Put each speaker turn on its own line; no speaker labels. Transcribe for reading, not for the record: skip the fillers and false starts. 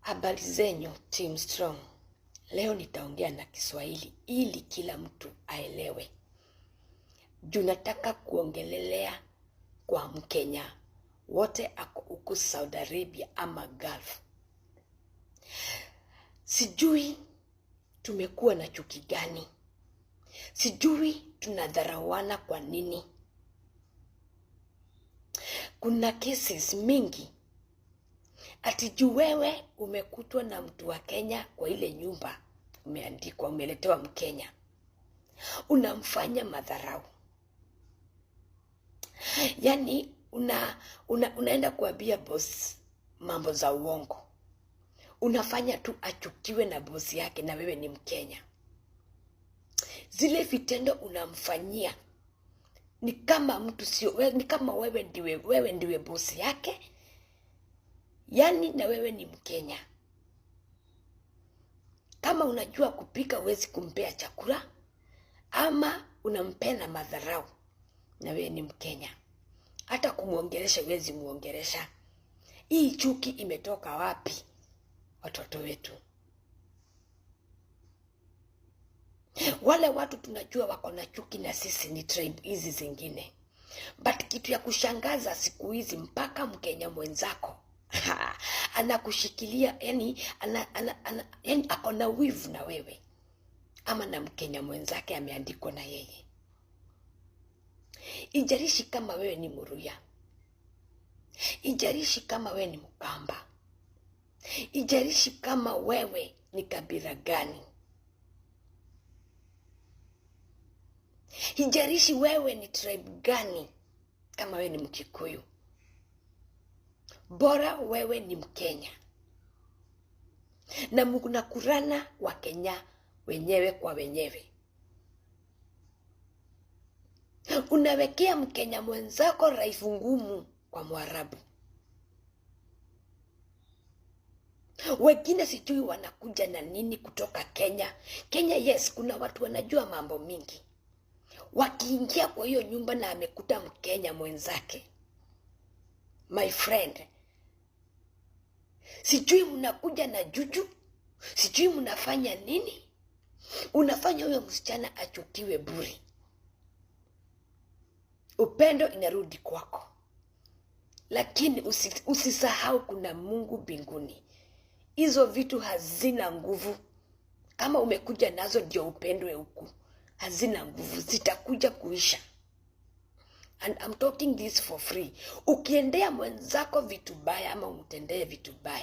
Habari zenyu Team Strong. Leo nitaongea na Kiswahili ili kila mtu aelewe. Juu nataka kuongelelea kwa Mkenya wote ako huku Saudi Arabia ama Gulf. Sijui tumekuwa na chuki gani, sijui tunadharauana kwa nini. Kuna cases mingi ati juu wewe umekutwa na mtu wa Kenya kwa ile nyumba, umeandikwa, umeletewa Mkenya, unamfanya madharau, yaani unaenda kuambia boss mambo za uongo, unafanya tu achukiwe na bosi yake, na wewe ni Mkenya. Zile vitendo unamfanyia ni kama mtu sio, ni kama wewe ndiwe bosi yake, yaani na wewe ni Mkenya. Kama unajua kupika, huwezi kumpea chakula ama unampea na madharau, na wewe ni Mkenya. Hata kumwongelesha huwezi muongelesha. Hii chuki imetoka wapi, watoto wetu? Wale watu tunajua wako na chuki na sisi ni tribe hizi zingine, but kitu ya kushangaza siku hizi mpaka Mkenya mwenzako anakushikilia, yani, yani ako na wivu na wewe ama na Mkenya mwenzake ameandikwa na yeye. Ijarishi kama wewe ni Mruya, ijarishi kama wewe ni Mkamba, ijarishi kama wewe ni kabila gani, ijarishi wewe ni tribe gani, kama wewe ni Mkikuyu, bora wewe ni Mkenya na mnakurana Wakenya wenyewe kwa wenyewe. Unawekea Mkenya mwenzako raifu ngumu kwa Mwarabu. Wengine sijui wanakuja na nini kutoka Kenya. Kenya, yes, kuna watu wanajua mambo mingi. Wakiingia kwa hiyo nyumba na amekuta Mkenya mwenzake, my friend, sijui mnakuja na juju, sijui mnafanya nini. Unafanya huyo msichana achukiwe bure. Upendo inarudi kwako, lakini usisahau kuna Mungu mbinguni. Hizo vitu hazina nguvu. Kama umekuja nazo ndio upendwe huku, hazina nguvu, zitakuja kuisha. And I'm talking this for free. Ukiendea mwenzako vitu baya ama umtendee vitu baya